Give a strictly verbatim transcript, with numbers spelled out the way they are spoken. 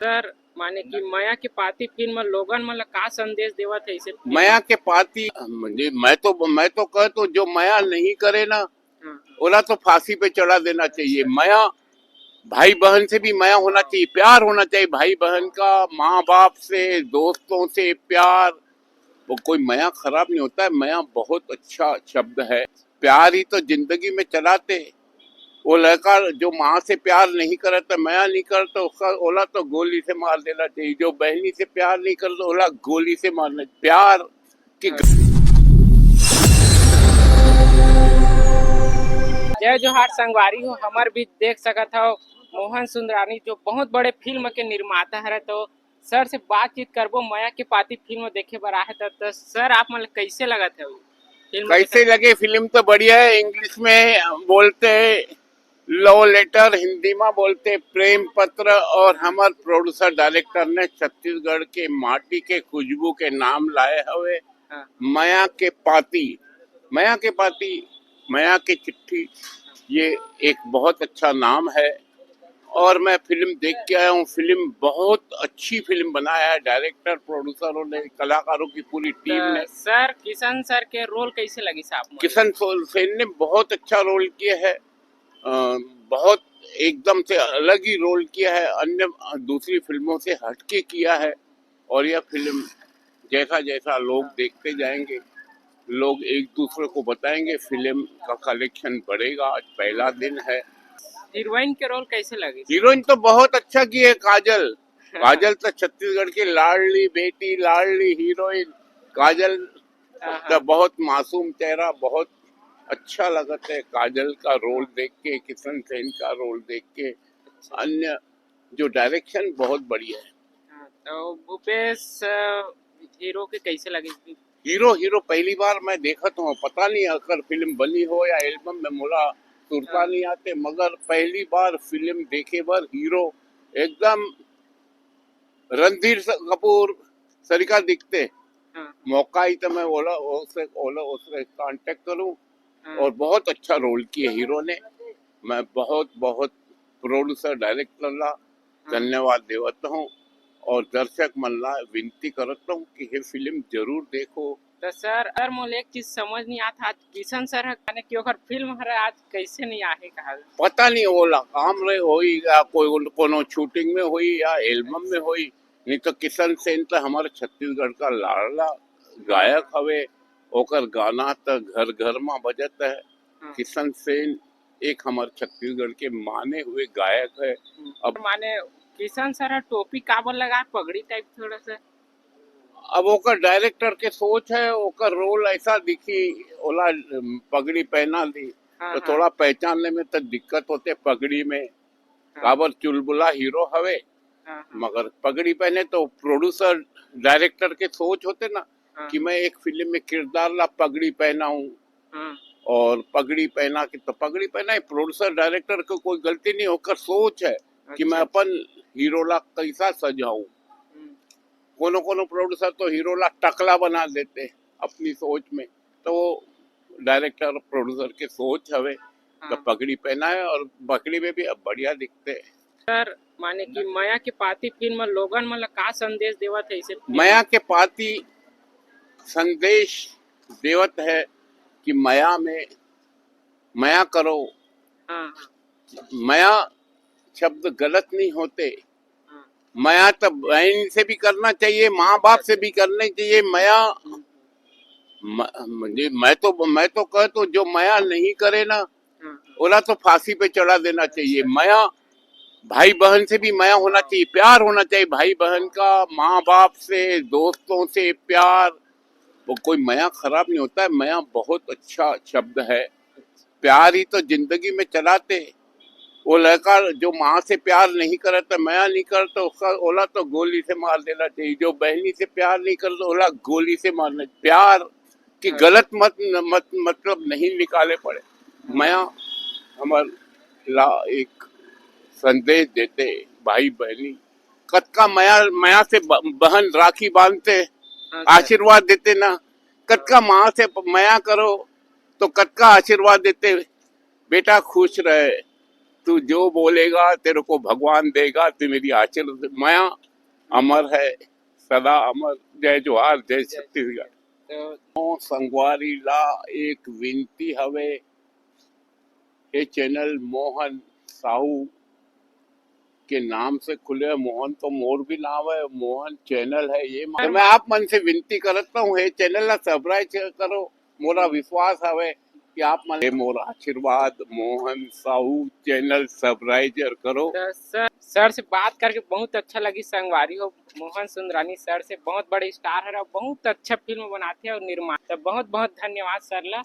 Sir, माने कि मया के पाती फिल्म लोगन मन ला का संदेश देवत हे इसे? मया के पाती, मुझे, मैं तो, मैं तो कहत हूँ, जो मया नहीं करे ना, हाँ। ओला तो फांसी पे चढ़ा देना चाहिए। मया, भाई बहन से भी मया होना चाहिए, प्यार होना चाहिए भाई बहन का, माँ बाप से, दोस्तों से प्यार। वो कोई मया खराब नहीं होता है, मया बहुत अच्छा शब्द है। प्यार ही तो जिंदगी में चलाते हैं। वो लड़का जो माँ से प्यार नहीं करता, मया नहीं करता, उसका, ओला तो गोली से मार देना चाहिए। जो बहनी से प्यार नहीं करता, ओला गोली से मारना। प्यार कि जय जोहार संगवारी हो, हमर बीच देख सकत हव मोहन सुंदरानी, जो बहुत बड़े फिल्म के निर्माता हरे। तो सर से बातचीत करबो, मया के पाती फिल्म देखे बर आहे, त, त सर आप मन ल कैसे लगत हे फिल्म? कैसे लगे? फिल्म तो बढ़िया है, इंग्लिश में बोलते हैं लव लेटर, हिंदी में बोलते हैं प्रेम पत्र, और हमर प्रोड्यूसर डायरेक्टर ने छत्तीसगढ़ के माटी के खुशबू के नाम लाए हवे। हाँ। मया के पाती, मया के पाती, मया के चिट्ठी, ये एक बहुत अच्छा नाम है। और मैं फिल्म देख के आया हूँ, फिल्म बहुत अच्छी फिल्म बनाया है, डायरेक्टर, प्रोड्यूसरों ने, कलाकारों की पूरी टीम ने। सर, किशन सर के रोल कैसे लगिस आप मन? किशन सो-, सेन ने बहुत अच्छा रोल किया है, अ, बहुत एकदम से अलग ही रोल किया है, अन्य, अ, दूसरी फिल्मों से हटके किया है। और यह फिल्म जैसा जैसा लोग देखते जाएंगे, लोग एक दूसरे को बताएंगे, फिल्म का कलेक्शन बढ़ेगा। आज पहला दिन है। हीरोइन के रोल कैसे लगे? हीरोइन तो बहुत अच्छा की है, काजल। काजल तो छत्तीसगढ़ की लाडली बेटी, लाडली हीरोइन काजल। हाँ, तो हाँ। बहुत मासूम चेहरा, बहुत अच्छा लगता है काजल का रोल देख के, किशन सेन का रोल देख के। अच्छा। अन्य जो डायरेक्शन बहुत बढ़िया है। हाँ, तो भूपेश, अ, हीरो के कैसे लगे? हीरो, हीरो पहली बार मैं देखत हूँ, पता नहीं अगर फिल्म बनी हो या एल्बम में, मोला सुरता हाँ। नहीं आते, मगर पहली बार फिल्म देखे बर हीरो एकदम रणधीर स-, कपूर सरीका दिखते। हाँ। मौका ही तो मैं ओला, ओसे, ओला, ओसे कॉन्टैक्ट करूँ। हाँ। और बहुत अच्छा रोल किए हीरो ने। मैं बहुत, बहुत प्रोड्यूसर, डायरेक्टर ला हाँ। धन्यवाद देवत हूँ और दर्शक मन ला विनती करत हूँ कि ये फिल्म जरूर देखो। तो सर, सर, मोला एक चीज समझ नहीं आत, आज किशन सर ह, माने कि ओकर फिल्म हर आज कैसे नहीं आहे कहा? पता नहीं, ओला काम रहे होई या कोई उन-, कोनो शूटिंग में होई या एल्बम में होई, नहीं तो किशन सेन तो हमारे छत्तीसगढ़ का लाडला गायक हवे। ओकर गाना तो घर घर में बजत है। हाँ। किशन सेन एक हमारे छत्तीसगढ़ के माने हुए गायक है। हम्म। अब माने किशन सर ह टोपी काबर लगा, पगड़ी टाइप थोड़ा सा? अब ओकर डायरेक्टर के सोच है, ओकर रोल ऐसा दिखी, ओला पगड़ी पहना दी, हाँ, तो हाँ। थोड़ा पहचानने में तो दिक्कत होते पगड़ी में। हाँ। काबर चुलबुला हीरो हवे, हाँ, हाँ। मगर पगड़ी पहने तो प्रोड्यूसर डायरेक्टर के सोच होते ना हाँ। कि मैं एक फिल्म में किरदार ला पगड़ी पहनाऊं हाँ। और पगड़ी पहना के, तो पगड़ी पहना है, प्रोड्यूसर डायरेक्टर को कोई गलती नहीं, ओकर सोच है कि अच्छा। मैं अपन हीरो ला कैसा सजाऊं। हम्म। कोनो कोनो प्रोड्यूसर तो हीरो ला टकला बना देते अपनी सोच में, तो वो डायरेक्टर प्रोड्यूसर के सोच हवे। तो हाँ। पगड़ी पहनाए और पगड़ी में भी अब बढ़िया दिखते हैं। सर, माने कि मया के पाती फिल्म लोगन मन ला का संदेश देवत है इसे? मया के पाती संदेश देवत है कि मया में मया करो। हाँ, हाँ। मया शब्द गलत नहीं होते। हाँ। मया तो बहन से भी करना चाहिए, माँ बाप से भी करना चाहिए। मया, हम्म। म-, मुझे, मैं तो, मैं तो कहता हूँ, जो मया नहीं करे ना, हाँ, हाँ। ओला तो फांसी पे चढ़ा देना चाहिए। मया, भाई बहन से भी मया होना हाँ। चाहिए, प्यार होना चाहिए भाई बहन का, माँ बाप से, दोस्तों से प्यार। वो कोई मया खराब नहीं होता है, मया बहुत अच्छा शब्द है। प्यार ही तो जिंदगी में चलाते हैं। वो लड़का जो माँ से प्यार नहीं करता, मया नहीं करता, उसका, ओला तो गोली से मार देना चाहिए। जो बहनी से प्यार नहीं करता, ओला गोली से मारना। प्यार कि हाँ। गलत मत, मत, मतलब नहीं निकाले पड़े। मया हमर ला एक संदेश देते, भाई बहनी, कतका मया, मया से ब-, बहन राखी बांधते, हाँ, सर। आशीर्वाद देते ना, कतका माँ से प-, मया करो, तो कतका आशीर्वाद देते, बेटा खुश रहे, तू जो बोलेगा तेरे को भगवान देगा। तू मेरी आशीर्वाद, मया अमर है, सदा अमर। जय जोहार, जय छत्तीसगढ़। तो संगवारी ला एक विनती हवे, ये चैनल मोहन साहू के नाम से खुले हे। मोहन तो मोर भी नाम है, मोहन चैनल है। ये मा-, मैं आप मन से विनती करता हूँ, ये चैनल ला सब्सक्राइब करो। मोला विश्वास हवे कि आप मन, ये मोर आशीर्वाद, मोहन साहू चैनल सब्सक्राइब करो। तो सर, सर से बात करके बहुत अच्छा लगी संगवारी हो। मोहन सुंदरानी सर से बहुत बड़े स्टार है और बहुत अच्छा फिल्म बनाते हैं और निर्माण। तो बहुत बहुत धन्यवाद सर ला।